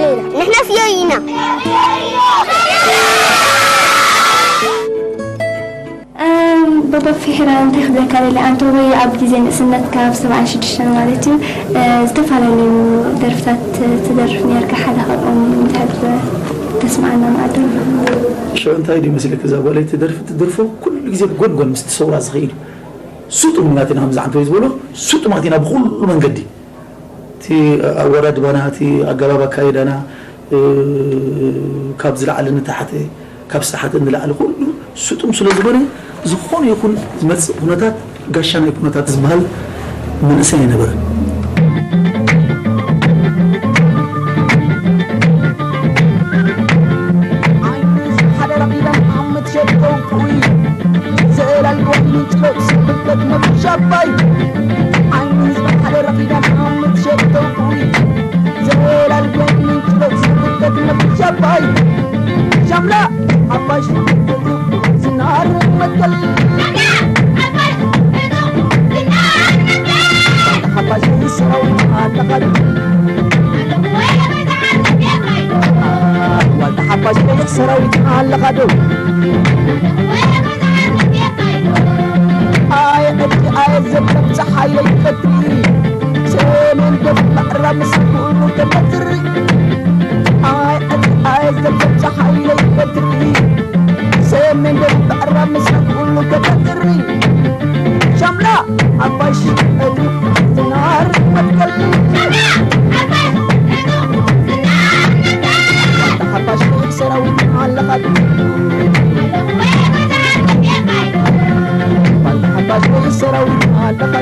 የብልና። ንሕና ፍዮ ኢና። በቦ ፊሕራ እንታይ ክብለካ ደሊ ኣንተ ወይ ኣብ ግዜ ንእስነትካ ኣብ ሰብዓን ሽዱሽተን ማለት እዩ ዝተፈላለዩ ደርፍታት ትደርፍ ነርካ ሓደ ካብኦም እንድሕር ተስማዓና ማዕዶ። ሽዑ እንታይ ድዩ መስለክ እዛ ጓለይ እቲ ደርፊ ትድርፎ ኩሉ ግዜ ብጎን ጎን ምስቲ ሰውራ ዝኸይድ እዩ። ስጡም ኢና ኣቲና ከምዚ ዓንተወይ ዝበሎ ስጡም ኣቲና ብኩሉ መንገዲ እቲ ኣወዳድባና እቲ ኣገባብ ኣካይዳና ካብ ዝለዓለ ንታሕተ ካብ ዝተሓተ ንላዕሊ ኩሉ ስጡም ስለ ዝኾነ ዝኾነ ይኹን ዝመፅእ ኩነታት ጋሻ ናይ ኩነታት ዝበሃል መንእሰይ ኣይነበረን። ሰራዊት ኣለኻ ዶ? ኣየ ዕድል ኣየ ዘብለብ ፀሓይ ለይፈትሪ ሰሜን ደቡብ ምዕራብ ምስኩሉ ተፈትሪ ኣየ ዕድል ኣየ ዘብለብ ፀሓይ ለይፈትሪ ሰሜን ደቡብ ምዕራብ ምስኩሉ ተፈትሪ ሻምላ ዓባይ ሽዕቱ ዝናር መትከል ሓባሽ ሰራዊት ኣለኻ ሓባሽ ሰራዊት ኣለኻ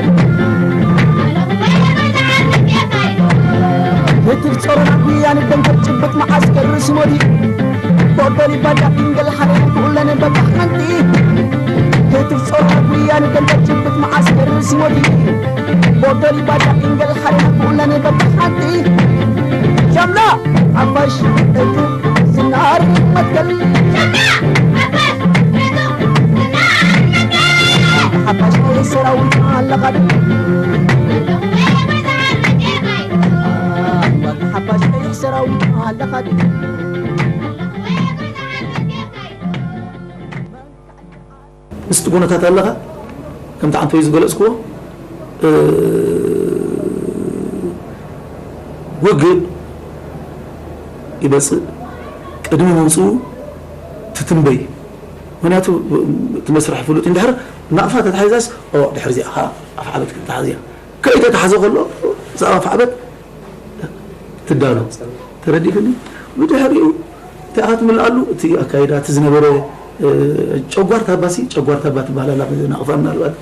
ህትፍ ጾሮና ጉያን ደንገር ጭብጥ መዓስከር ስሞቲ ቦበሊ ባዳ ድንገል ሓሬን ኩለን በባሕመንቲ ህትፍ ጾሮና ጉያን ደንገር ጭብጥ መዓስከር ስሞቲ ቦበሊ ባዳ ድንገል ሓሬን ኩለን በባሕመንቲ ሻምላ ሓፋሽ እቱ ዝናር መትከል ሓፋሽ ሰራዊት ኣለኻ ሓፋሽ ሰራዊት ኣለኻ ምስቲ ጎነታት ኣለኻ ከምቲ ዓንተይ ዝገለፅክዎ ውግእ ይመፅእ ቅድሚ ምምፅኡ ትትንበይ ምክንያቱ እቲ መስርሕ ፍሉጥ እንድሕር ናቕፋ ተታሒዛስ ድሕር እዚኣ ከዓ ኣፍዓበት ክትሓዝ እያ ከይተታሕዘ ከሎ ብዛዕባ ኣፍዓበት ትዳሎ ተረዲእክኒ ብድሕሪኡ እንታይ ክትምልኣሉ እቲ ኣካይዳ እቲ ዝነበረ ጨጓር ታባሲ ጨጓር ታባ ትበሃል ኣላ ናቕፋ ምናልባት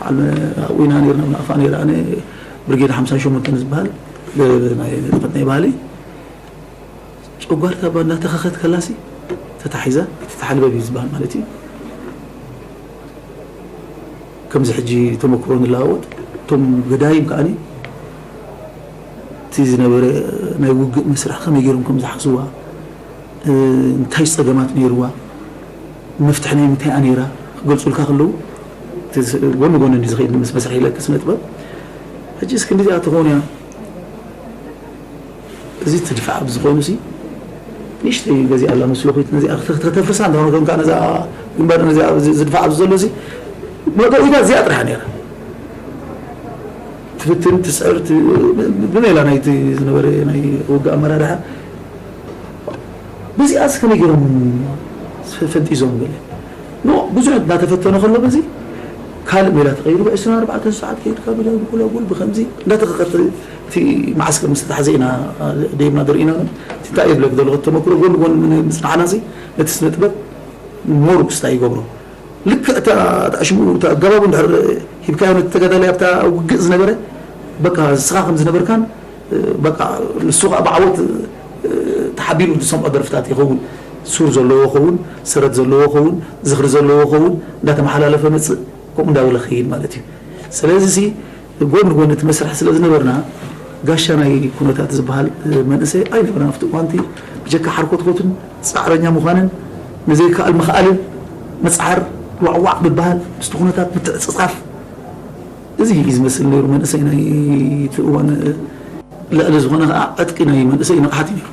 ዓልመ ኣብኡ ኢና ነርና ናቕፋ ነይረ ኣነ ብርጌድ ሓምሳ ሸሞንተ ዝበሃል ናይ ንጥፈት ናይ ባህሊ ጨጓር ታባ እናተኸኸት ከላሲ ተታሒዛ እቲ ተሓልበብ እዩ ዝበሃል ማለት እዩ ከምዚ ሕጂ ተመክሮ ንለዋወጥ እቶም ገዳይም ከዓኒ እቲ ዝነበረ ናይ ውግእ መስርሕ ከመይ ገይሮም ከም ዝሓስዋ እንታይ ፀገማት ነይርዋ መፍትሒ ናይ ምንታይ እያ ነይራ ክገልፁልካ ከለዉ ጎኒ ጎኒ ዝኸይድ ምስ መስርሒ ኢለ ስነ ጥበብ ሕጂ እስክንዲዚኣ ትኸውን እያ እዚ ትድፋዕ ኣብዚ ኮይኑ ሲ ንእሽተይ ገዚኣ ኣላ መስሎ ኮይት ነዚኣ ከተፍርሳ እንተኾነ ከም ከዓ ነዛ ግንባር ነዚኣ ዝድፋዕ ኣብዚ ዘሎ ሲ መእተዊታ እዚኣ ጥራሕ ነይራ ትፍትን ትፅዕር ብሜላ ናይቲ ዝነበረ ናይ ውግእ ኣመራርሓ በዚኣስ ከመይ ገይሮም ፈንጢዞም ገለ ኖ ብዙሕ እናተፈተነ ከሎ በዚ ካልእ ሜላ ተቐይሩ ብ24 ሰዓት ከይድካ ብደንጉለጉል ብከምዚ እንዳተኸኸተ እቲ መዓስከር ምስ ተታሕዘ ኢና ደይብና ደርኢና ነው። እቲ እንታይ እየ ዝብለክ ዘለኹ ተመክሮ ጎን ጎን ምጽናዕና ሲ ነቲ ስነ ጥበብ ሞር ክስታይ ይገብሮ። ልክዕ እታ ሽሙ ኣገባቡ እንድሕር ሂብካዮ ነቲ ተጋዳላይ ኣብታ ውግእ ዝነበረ በቃ ንስኻ ከም ዝነበርካን በቃ ንሱ ከዓ ብዓወት ተሓቢሩ ዝሰምዖ ደርፍታት ይኸውን። ሱር ዘለዎ ኸውን፣ ሰረት ዘለዎ ኸውን፣ ዝኽሪ ዘለዎ ኸውን እንዳተመሓላለፈ መፅእ ከምኡ እንዳበለ ክይድ ማለት እዩ። ስለዚ ሲ ጎን ጎን እቲ መስርሕ ስለ ዝነበርና ጋሻ ናይ ኩነታት ዝበሃል መንእሰይ ኣይነበረን ኣብቲ እዋንቲ። ብጀካ ሓርኮትኮትን ፃዕረኛ ምዃንን ንዘይከኣል ምኽኣልን ምፅዓር ዋዕዋዕ ምበሃል ምስቲ ኩነታት ምትዕፅፃፍ እዚ እዩ ዝመስል ነይሩ መንእሰይ ናይ እቲ እዋን። ልዕሊ ዝኾነ ከዓ ዕጥቂ ናይ መንእሰይ ንቕሓት እዩ ነይሩ።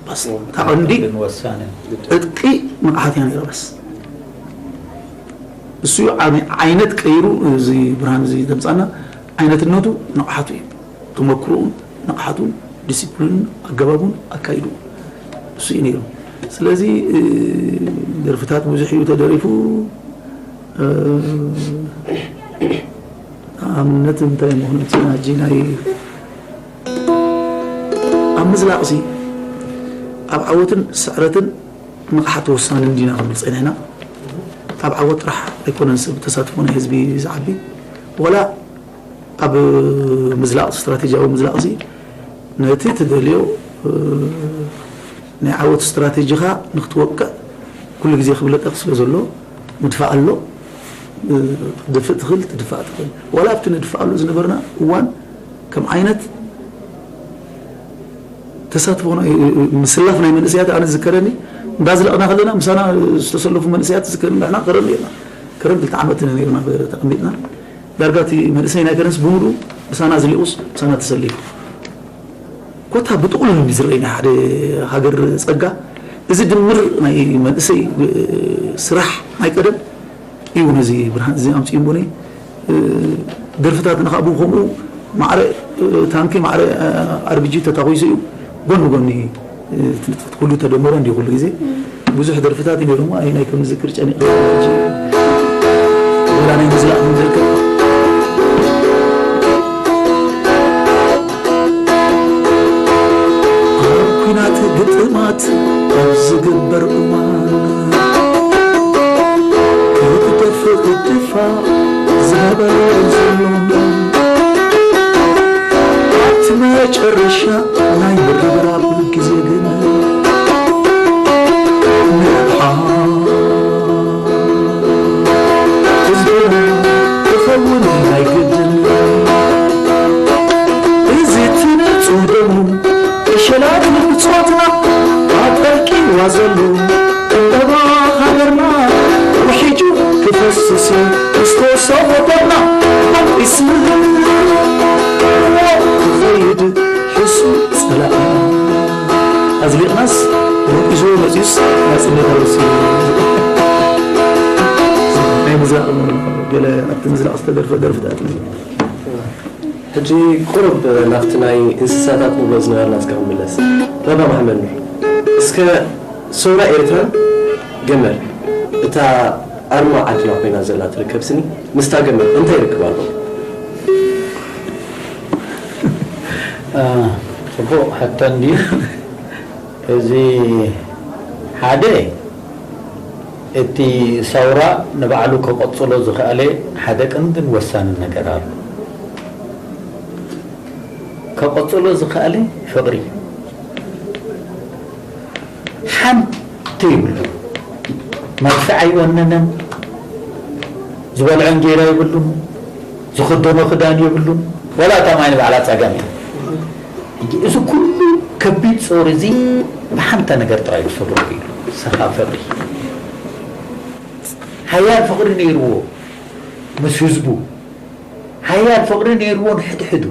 ባስ እታ ቀንዲ ወሳነ ዕጥቂ ንቕሓት እያ ነይራ። በስ እሱ እዩ ዓሚ- ዓይነት ቀይሩ እዚ ብርሃን እዚ ዘምፃና ዓይነትነቱ ንቕሓቱ እዩ። ተመክሮኡን ንቕሓቱን ዲሲፕሊኑን ኣገባቡን ኣካይዱ እሱ እዩ ነይሩ። ስለዚ ደርፍታት ብዙሕ እዩ ተደሪፉ። ኣብነት እንታይ ምኾነ ሕጂ ናይ ኣብ ምዝላቕሲ ኣብ ዓወትን ስዕረትን ንቕሓት ወሳኒ እንዲና ክንብል ፀኒሕና። ኣብ ዓወት ጥራሕ ኣይኮነን ሰብ ተሳትፎ ናይ ህዝቢ ዝዓቢ ዋላ ኣብ ምዝላቕ ስትራቴጂያዊ ምዝላቕ እዚ ነቲ ትደልዮ ናይ ዓወት ስትራቴጂኻ ንክትወቅዕ ኩሉ ግዜ ክብለጠክ ስለ ዘሎ ምድፋእ ኣሎ። ክትደፍእ ትኽእል ትድፋእ ትኽእል ዋላ ኣብቲ ንድፍኣሉ ዝነበርና እዋን ከም ዓይነት ተሳትፎ ምስላፍ ናይ መንእሰያት ኣነ ዝከረኒ እንዳዝለቕና ከለና ምሳና ዝተሰለፉ መንእሰያት ዝከረኒ ንሕና ከረም ርና ከረም ክልተ ዓመት ነርና ተቐሚጥና ዳርጋ እቲ መንእሰይ ናይ ከረንስ ብምሉ ምሳና ዝሊቑስ ምሳና ተሰሊፉ ኮታ ብጥቕሉሉ ዝረአና ሓደ ሃገር ጸጋ እዚ ድምር ናይ መንእሰይ ስራሕ ናይ ቀደም እዩ ነዚ ብርሃን እዚ ኣምፅኡ እምቦኒ ደርፍታትና ከዓ ብኡ ከምኡ ማዕረ ታንኪ ማዕረ ኣርቢጂ ተታኺሱ እዩ ጎኒ ጎኒ ትንጥፍት ኩሉ ተደመረ እንዲ ኩሉ ግዜ ብዙሕ ደርፍታት እዩ ነይሩ እሞ ኣየናይ ከም ዝዝክር ጨኒቕ ወላ ናይ ምዝላቕ ከም ዝርከብ ኣብ ኩናት ግጥማት ኣብ ዝግበር እዋን ክትደፍእ ዝነበረ ዘሎና ኣብቲ መጨረሻ ናይ ምርብራብ ግዜ ግን ንሓ ህዝብና ክኸውን ናይ ግድን እዚ ትንጹህ ደሙ ዕሸላት ብጾትና ኣጠርቂዋ ዘሎ ቁጠባ ሃገርና ውሒጁ ክፈስስ ምስ ተወሰኾ ደምና ኣልቂስና ክኸይድ ሕሱ ጸላእና ኣዝሊቕናስ ሞቂዝዎ መጺኡስ ናጽነት ኣወሲኑ ናይ ምዝራቕ ገለ ኣብቲ ምዝራቕ ዝተደርፈ ደርፍታት ሕጂ ቁሩብ ናብቲ ናይ እንስሳታት ንብሎ ዝነበርና እስከ ክንምለስ። ባባ መሓመድ ኑር፣ እስከ ሰውራ ኤርትራን ገመል እታ ኣርማ ዓድና ኮይና ዘላ ትርከብ ስኒ ምስታ ገመል እንታይ ይርክብ ኣሎ? ጽቡቕ ሕቶ እንድዩ። እዚ ሓደ እቲ ሰውራ ንባዕሉ ከቐጽሎ ዝኸኣለ ሓደ ቀንድን ወሳንን ነገር ኣሎ። ከቐጽሎ ዝኸኣለ ፍቕሪ ሓንቲ ይብሉ። መርፍዕ ኣይወነነን፣ ዝበልዖ እንጌራ የብሉን፣ ዝኽደኖ ክዳን የብሉን፣ ወላ እታ ማይ ንባዕላ ጸገም እያ። ሕጂ እዚ ኩሉ ከቢድ ጾር እዚ ብሓንታ ነገር ጥራይ ክሰግሮ ክኢሉ፣ ንሳ ከኣ ፍቕሪ። ሓያል ፍቕሪ ነይርዎ ምስ ህዝቡ፣ ሓያል ፍቕሪ ነይርዎ ንሕድሕዱ።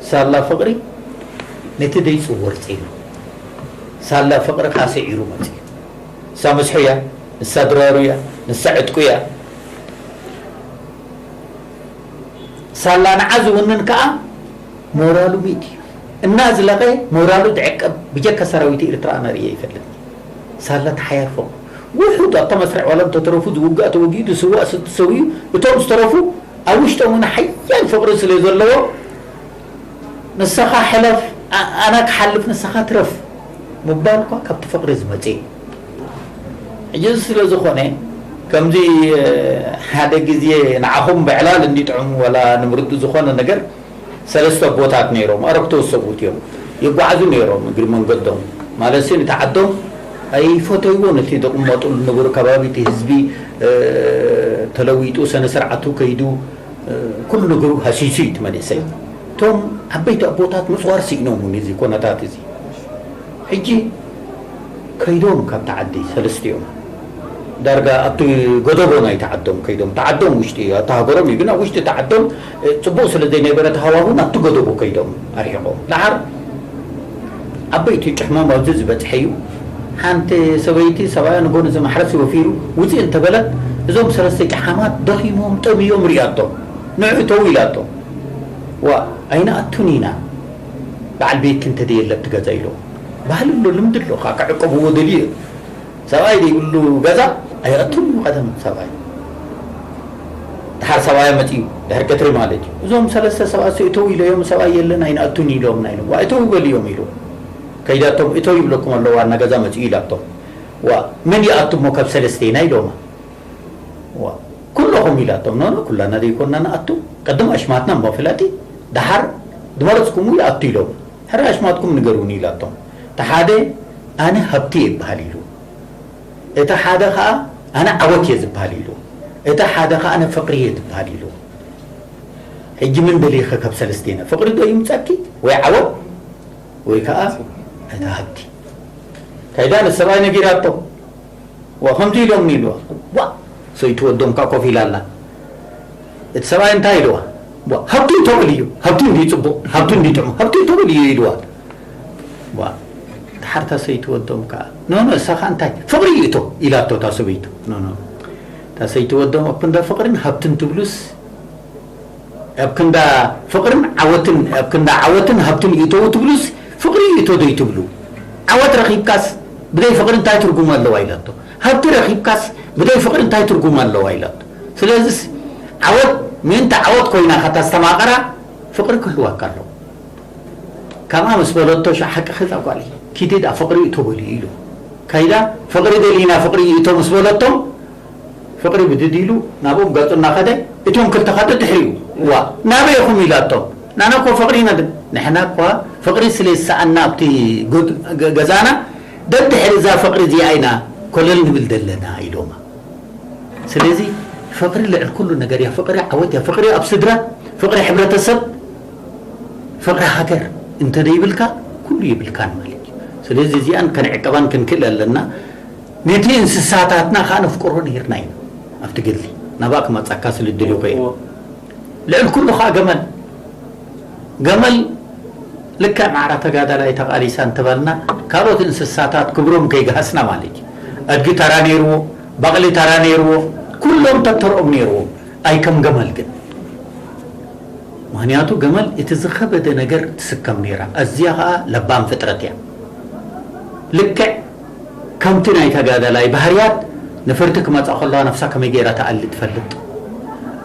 ሳላ ፍቕሪ ነቲ ደይጽወር ጽኢኑ፣ ሳላ ፍቕሪ ከኣ ስዒሩ መጺኡ። ንሳ ምስሑ እያ፣ ንሳ ድራሩ እያ፣ ንሳ ዕጥቁ እያ። ሳላ ንዓ ዝውንን ከኣ ሞራሉ ሚእቲ እዩ። እናዝለቐ ሞራሉ ዝዕቀብ ብጀካ ሰራዊት ኤርትራ ኣነ ርእየ ይፈልጥ። ሳላ ተሓያርፎም ውሑድ ኣብታ መስርዕ ዋላ እንተተረፉ ዝውጋእ ተወጊኡ ዝስዋእ ስ- ተሰዊኡ እቶም ዝተረፉ ኣብ ውሽጦም እውን ሓያል ፍቕሪ ስለ ዘለዎ ንስኻ ሕለፍ ኣ- ኣነ ክሓልፍ ንስኻ ትረፍ ምባል እኳ ካብቲ ፍቕሪ ዝመጽእ እዩ። ሕጂ እዚ ስለ ዝኾነ ከምዚ ሓደ ግዜ ንዓኹም ብዕላል እንዲጥዑም ወላ ንምርዱ ዝኾነ ነገር ሰለስተ ኣቦታት ነይሮም፣ ኣረግቶት ሰብኡት እዮም። ይጓዓዙ ነይሮም እግሪ መንገዶም። ማለት ሲ፣ ነቲ ዓዶም ኣይፈተይዎ፣ ነቲ ዝቕመጡሉ ዝነበሩ ከባቢ፣ እቲ ህዝቢ፣ እ፣ ተለዊጡ፣ ሰነ ስርዓቱ ከይዱ፣ እ፣ ኩሉ ነገሩ ሃሲሱ እዩ እቲ መንእሰይ። እቶም ዓበይቲ ኣቦታት ምጽዋር ስኢኖም እውን እዚ ኮነታት እዚ። ሕጂ ከይዶም ካብቲ ዓዲ ሰለስቲኦም ዳርጋ ኣብቲ ጎደቦ ናይቲ ዓዶም ከይዶም፣ እቲ ዓዶም ውሽጢ እዩ፣ ኣብቲ ሃገሮም እዩ፣ ግን ኣብ ውሽጢ እቲ ዓዶም፣ እ፣ ጽቡቕ ስለ ዘይነበረ እቲ ሃዋሁ ናብቲ ጎደቦ ከይዶም ኣርሒቖም። ደሓር ዓበይቲ ጭሕሞም ኣብዚ ዝበጽሐ እዩ። ሓንቲ ሰበይቲ ሰብኣያ ንጎኒ እዚ ማሕረስ ወፊሩ ውጽእ እንተበለት፣ እዞም ሰለስተ ጨሓማት ደኺሞም ጠምዮም ርእያቶም። ንዑ እተው ኢላቶም። ዋ ኣይንኣቱን ኢና፣ በዓል ቤትኪ እንተደየለ ኣብቲ ገዛ ኢሎም። ባህሊ ኣሎ፣ ልምዲ ኣሎ፣ ከዓ ክዕቀብዎ ደልዩ እዩ። ሰብኣይ ዘይብሉ ገዛ ኣይኣቱን እዩ ቀደም ሰብኣይ። ድሓር ሰብኣያ መፅዩ ድሕሪ ቀትሪ ማለት እዩ። እዞም ሰለስተ ሰባት እተው ኢለዮም፣ ሰብኣይ የለን ኣይንኣቱን ኢሎም ኢና ኢሎም። ዋ እተው በልዮም ኢሉ። ከይዳቶም እተው ይብለኩም ኣሎ ዋና ገዛ መፅዩ ኢላቶም። ዋ መን ይኣቱ እሞ ካብ ሰለስቴና ኢሎማ። ዋ ኩለኹም ኢላቶም። ኖኖ ኩላና ዘይኮንና ንኣቱ። ቅድም ኣሽማትና እሞ ፍለጢ፣ ደሓር ዝመረፅኩምዎ ይኣቱ ኢሎም። ሕራይ ኣሽማትኩም ንገሩኒ ኢላቶም። እቲ ሓደ ኣነ ሃብቲ እየ ይበሃል ኢሉ። እቲ ሓደ ኸዓ ኣነ ዓወት እየ ዝበሃል ኢሉ። እቲ ሓደ ኸዓ ኣነ ፍቕሪ እየ ዝበሃል ኢሉ። ሕጂ ምን ደሊኸ ካብ ሰለስቴና ፍቕሪ ዶ ይምፀኪ ወይ ዓወት ወይ ከዓ እቲ ሃብቲ? ከይዳ ንሰብኣይ ነጊራቶ። ዋ ከምዚ ኢሎም ኢልዋ። ዋ ሰይቲ ወዶም ከዓ ኮፍ ኢላ ኣላ። እቲ ሰብኣይ እንታይ ኢልዋ? ዋ ሃብቲ እዩ ተበል እዩ፣ ሃብቲ እንዲ ፅቡቕ፣ ሃብቲ እንዲ ጥዑም፣ ሃብቲ እዩ ተበል እዩ ኢልዋ። ዋ ድሓር እታ ሰይቲ ወዶም ከዓ ኖኖ እሳ ከዓ እንታይ ፍቕሪ እዩ እቶ ኢላቶ እታ ሰበይቱ። ኖኖ እታ ሰይቲ ወዶም ኣብ ክንዳ ፍቕርን ሃብትን ትብሉስ ኣብ ክንዳ ፍቕርን ዓወትን ኣብ ክንዳ ዓወትን ሃብትን ይእተው ትብሉስ ፍቕሪ ይእቶ ዶ ይትብሉ? ዓወት ረኺብካስ ብዘይ ፍቕሪ እንታይ ትርጉም ኣለዋ ኢላቶ። ሃብቲ ረኺብካስ ብዘይ ፍቕሪ እንታይ ትርጉም ኣለዋ ኢላቶ። ስለዚስ ዓወት ምእንቲ ዓወት ኮይና ካታ ዝተማቐራ ፍቕሪ ክህልዋካ ኣለዎ። ከምኣ ምስ በለቶ ሻ ሓቂ ኸዛ ጓል ኪዲ ዳ ፍቕሪ ይእቶ በልዩ ኢሉ ከይዳ ፍቕሪ ደሊና ፍቕሪ ይእቶ ምስ በለቶም ፍቕሪ ብድድ ኢሉ ናብኦም ገጹ እናኸደ እቶም ክልተ ኸደ ድሕሪኡ ዋ ናበይ ኢኹም ኢላቶም። ናና እኮ ፍቕሪ ኢና ድ- ንሕና እኳ ፍቕሪ ስለ ዝሰኣና ኣብቲ ጎድ- ገ- ገዛና ደድሕሪ እዛ ፍቕሪ እዚኣ ኢና ኮለል ንብል ዘለና ኢሎማ። ስለዚ ፍቕሪ ልዕሊ ኩሉ ነገር እያ። ፍቕሪ ዓወት እያ። ፍቕሪ ኣብ ስድራ፣ ፍቕሪ ሕብረተሰብ፣ ፍቕሪ ሃገር እንተ ደይብልካ ኩሉ የብልካን ማለት እዩ። ስለዚ እዚኣን ከነዕቀባን ክንክእል ኣለና። ነቲ እንስሳታትና ከዓ ነፍቅሮ ነይርና ኢና ኣብቲ ገድሊ ናብኣ ክመፀካ ስለ ድልዩ ከ ልዕል ኩሉ ከዓ ገመል ገመል ልክዕ ማዕራ ተጋዳላይ ተቃሊሳ እንተበልና ካልኦት እንስሳታት ክብሮም ከይገሃስና ማለት እዩ። ኣድጊ ተራ ነይርዎ፣ በቕሊ ተራ ነይርዎ፣ ኩሎም ተተርኦም ነይርዎም። ኣይ ከም ገመል ግን ምክንያቱ ገመል እቲ ዝኸበደ ነገር ትስከም ነይራ። ኣዝያ ከዓ ለባም ፍጥረት እያ። ልክዕ ከምቲ ናይ ተጋዳላይ ባህርያት ነፈርቲ ክመጻ ከለዋ ነፍሳ ከመይ ገይራ ትኣሊ ትፈልጥ።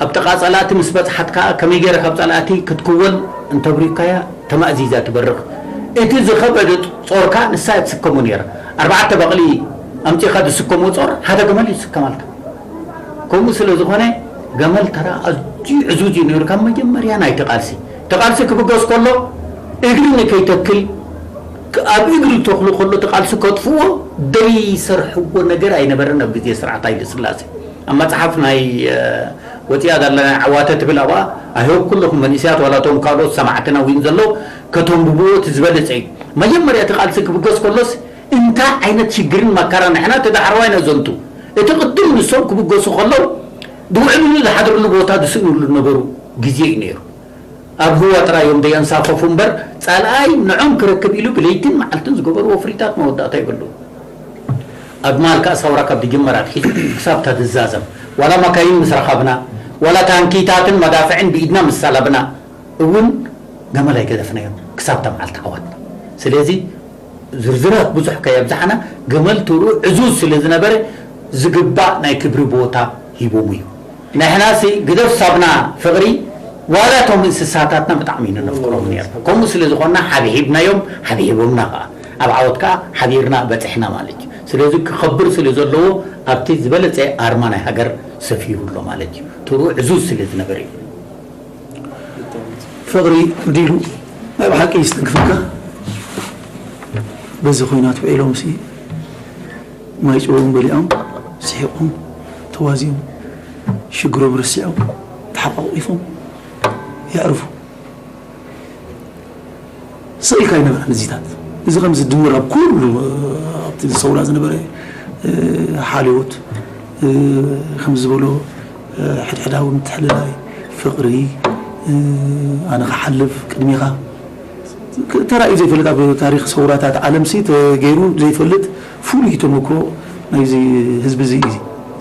ኣብ ጥቓ ጸላእቲ ምስ በጽሓት ከኣ ከመይ ገይራ ካብ ጸላእቲ ክትክወል እንተብሪካያ ተማእዚዛ ትበርኽ። እቲ ዝኸበደ ጾር ከኣ ንሳ እያ ትስከሞ ነይራ። ኣርባዕተ በቕሊ ኣምጺኻ ዝስከሞ ጾር ሓደ ገመል እዩ ዝስከማልካ። ከምኡ ስለ ዝኾነ ገመል ተራ ኣዝዩ ዕዙዝ እዩ ነይሩ ካብ መጀመርያ ናይቲ ቃልሲ። እቲ ቃልሲ ክብገስ ከሎ እግሪ ንከይተክል ኣብ እግሪ ተኽሉ ከሎ እቲ ቃልሲ ከጥፍዎ ዘይሰርሕዎ ነገር ኣይነበረን ኣብ ግዜ ስርዓት ሃይለ ስላሴ። ኣብ መፅሓፍ ናይ ወፂኣ ዘላ ናይ ዓዋተ ትብል ኣብኣ ኣይሆብ ኩለኹም መንእሰያት ዋላ እቶም ካልኦት ሰማዕትና እውን ዘሎ ከተንብብዎ እቲ ዝበለፀ እዩ። መጀመርያ እቲ ቃልሲ ክብገስ ከሎስ እንታይ ዓይነት ሽግርን መከራ ንሕና እቲ ዳሕረዋይ ነዘንቱ እቲ ቅድም ንሶም ክብገሱ ከለዉ ዝውዕልሉ ዝሓድርሉ ቦታ ዝስእንሉ ዝነበሩ ግዜ እዩ ነይሩ። ኣብ ህዋ ጥራይ እዮም ዘየንሳፈፉ እምበር ፃልኣይ ንዖም ክረክብ ኢሉ ብለይትን መዓልትን ዝገበርዎ ፍሪታት መወዳእታ ይብሉ። ኣብ ማል ከዓ ሰውራ ካብ ዝጅመር ኣትሒዙ ክሳብ እታ ዝዛዘም ዋላ መካይን ምስ ረኸብና ዋላ ታንኪታትን መዳፍዕን ብኢድና ምስ ሰለብና እውን ገመል ኣይገደፍናዮም። ክሳብ እታ መዓልቲ ዓወትና። ስለዚ ዝርዝራት ብዙሕ ከየብዛሕና፣ ገመል ትርኡ ዕዙዝ ስለ ዝነበረ፣ ዝግባእ ናይ ክብሪ ቦታ ሂቦም እዩ። ንሕናሲ ግደፍ ሳብና ፍቕሪ፣ ዋላ እቶም እንስሳታትና ብጣዕሚ ኢና ነፍቅሮም ነርና። ከምኡ ስለ ዝኾንና ሓብሒብናዮም፣ ሓብሒቦምና ከኣ። ኣብ ዓወት ከኣ ሓቢርና በጺሕና ማለት እዩ። ስለዚ ክኸብር ስለ ዘለዎ ኣብቲ ዝበለጸ ኣርማ ናይ ሃገር ሰፊሩ ኣሎ ማለት እዩ። ትርኡ ዕዙዝ ስለ ዝነበረ እዩ። ፍቕሪ እንዲሉ ናይ ብሓቂ ይስትንክፈካ። በዚ ኹናት ውዒሎም ሲ ማይ ጨዎም በሊዖም፣ ስሒቖም፣ ተዋዚኦም፣ ሽግሮም ረሲዖም፣ ተሓቋቒፎም የዕርፉ። ስቕ ኢልካ ኣይነበረን እዚታት። እዚ ከም ዝድምር ኣብ ኩሉ፣ ኣብቲ ሰውራ ዝነበረ፣ እ፣ ሓልዮት፣ እ፣ ከም ዝበሎ፣ እ፣ ሕድሕዳዊ ምትሕልላይ፣ ፍቕሪ፣ እ፣ ኣነ ክሓልፍ ቅድሜኻ፣ ተራእዩ ዘይፈልጥ ኣብ ታሪኽ ሰውራታት ዓለምሲ ተገይሩ ዘይፈልጥ ፍሉይ ተመክሮ ናይዚ ህዝቢ እዚ እዩ።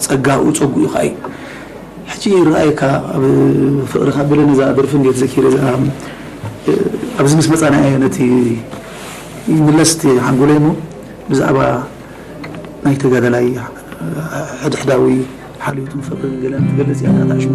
ጸጋኡ ጸጉኡ እዩ ከኣ እዩ። ሕጂ ይረኣየካ ኣብ ፍቕርኻ ብለ ነዛ ደርፊ እንዴት ዘኪረ እዛ፣ ኣብዚ ምስ መጻና እየ ነቲ ይምለስ እቲ ሓንጎለይ እሞ ብዛዕባ ናይ ተጋዳላይ ሕድሕዳዊ ሓልዮትን ፍቕርን ገለን ትገልጽ እያ እታ ሽሙ።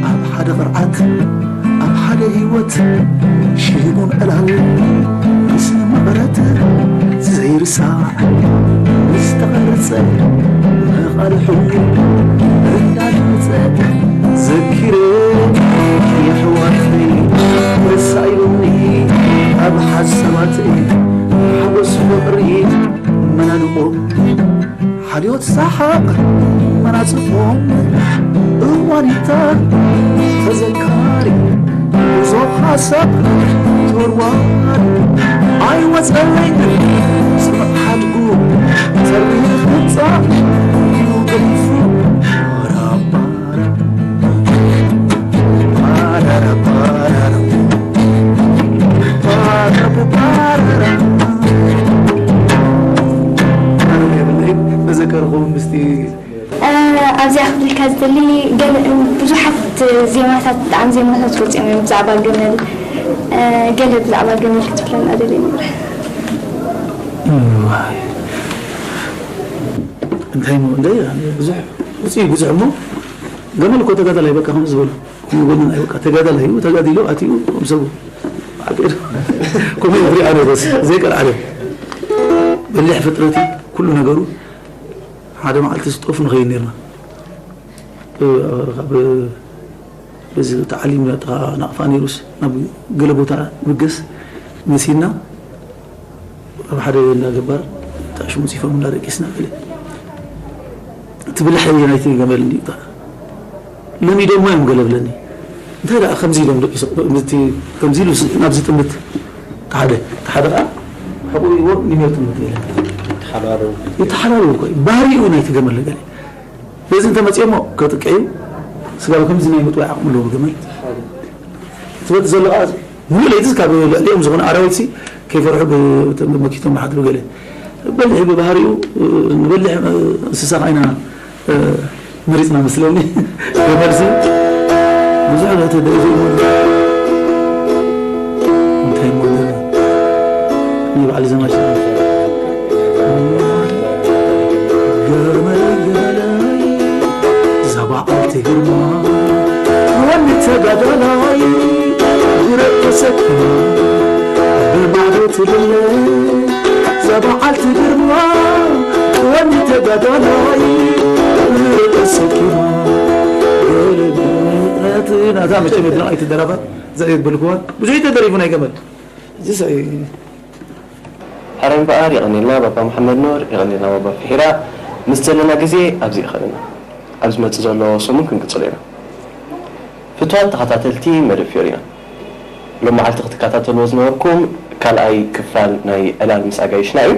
ኣብ ሓደ ቅርዓት፣ ኣብ ሓደ ህይወት፣ ሽቡን ዕላል ምስ መቐረት ዘይርሳዕ ዝተቐርጸ መቓልሑ እንዳድምጸ ዘኪረ የሕዋተይ ተሳኢሉኒ ኣብ ሓሳባተይ ሓጎስ ፍቕሪ መናድቖም ሓልዮት ሰሓቕ መናጽፎም እዋኒታ ተዘካሪ ብዙ ሓሳብ ተወርዋሪ ኣይወጸለይን ጽኑዕ ሓድጉ ተሪር ህንጻ ኢሉ ገሊፉ ራባራ ፓራራ ፓራራ ፓራራ ፓራራ መዘከርኹም ምስቲ ኣብዚኣ ክብለካ ዝደሊ ገለ ብዙሓት ዜማታት ብጣዕሚ ዜማታት ወፂኦም እዮም ብዛዕባ ገመል። ገለ ብዛዕባ ገመል ክትብለና ደሊ ነበር። እንታይ ሞ እንደ ብዙሕ ውፅኢ ብዙሕ እሞ ገመል እኮ ተጋዳላይ በቃ ከም ዝበሉ ከምኡ ጎንን ኣይበቃ ተጋዳላይ እዩ ተጋዲሉ ኣትዩ ከም ሰቡ ዓቂር ከምኡ ይብሪ ኣነ በስ ዘይቀር ዓለም በሊሕ ፍጥረት እዩ ኩሉ ነገሩ ሓደ መዓልቲ ስጦፍ ንኸይድ ነርና ካብ በዚ ተዓሊም ናጥኻ ናቕፋ ነይሩስ ናብ ገለ ቦታ ብገስ መሲና ኣብ ሓደ እንዳ ገባር ጣሽ ሙፂፎም እንዳ ደቂስና ገለ ትብላሕ እየ ናይቲ ገመል እንዲ ለሚዶሞ እዮም ገለ ብለኒ እንታይ ደኣ ከምዚ ኢሎም ደቂሶም ከምዚ ኢሉ ናብ ዝጥምት ሓደ ሓደ ከዓ ሕቁ ይዎ ንሚዮ ጥምት ገለ ይተሓላሉ እኮ ባህሪኡ ናይቲ ገመል ገለ በዚ እንተመፅኦሞ ከጥቅዕ እዩ ስጋብ ከምዚ ናይ ምጥዋይ ዓቕሚ ኣለዎ ገመል ትበቲ ዘሎ ከዓ ሙሉእ ለይቲ ካብ ልዕሊኦም ዝኾነ ኣራዊት ሲ ከይፈርሑ መኪቶም ሓትሉ ገለ በሊሕ ብባህሪኡ ንበሊሕ እንስሳ ካይና መሪፅና መስለኒ ገመል ሲ ብዙሕ ተደሪፉ እንታይ ሞ ናይ ባዕሊ ዘማች ገመል ገመለይ እዛ በዓልቲ ግርማ ወኒ ተጋዳላይ ብረት ተሰኪማ ብማዕዶ ትልለ እዛ በዓልቲ ግርማ ወኒ ተጋዳላይ ብረት ተሰኪማ ገለ ናታ መቸም የድነቕ ኣይትደረፋ ዘየት ብልክዋን ብዙሕ ተደሪፉ ናይ ገመል እዚ ሕራይ እምበኣር የቐንየልና ባባ መሓመድ ኑር፣ የቐንየልና ባባ ፍሒራ፣ ምስ ዘለና ግዜ ኣብዚ እዩ ከለና። ኣብ ዝመጽእ ዘሎ ሰሙን ክንቅጽሎ ኢና። ፍቱዋት ተኸታተልቲ መደብ ፊዮሪና፣ ሎም መዓልቲ ክትከታተልዎ ዝነበርኩም ካልኣይ ክፋል ናይ ዕላል ምስ ኣጋይሽና እዩ።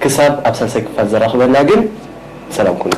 ክሳብ ኣብ ሳልሳይ ክፋል ዘራኽበና ግን ሰላም ኩኑ።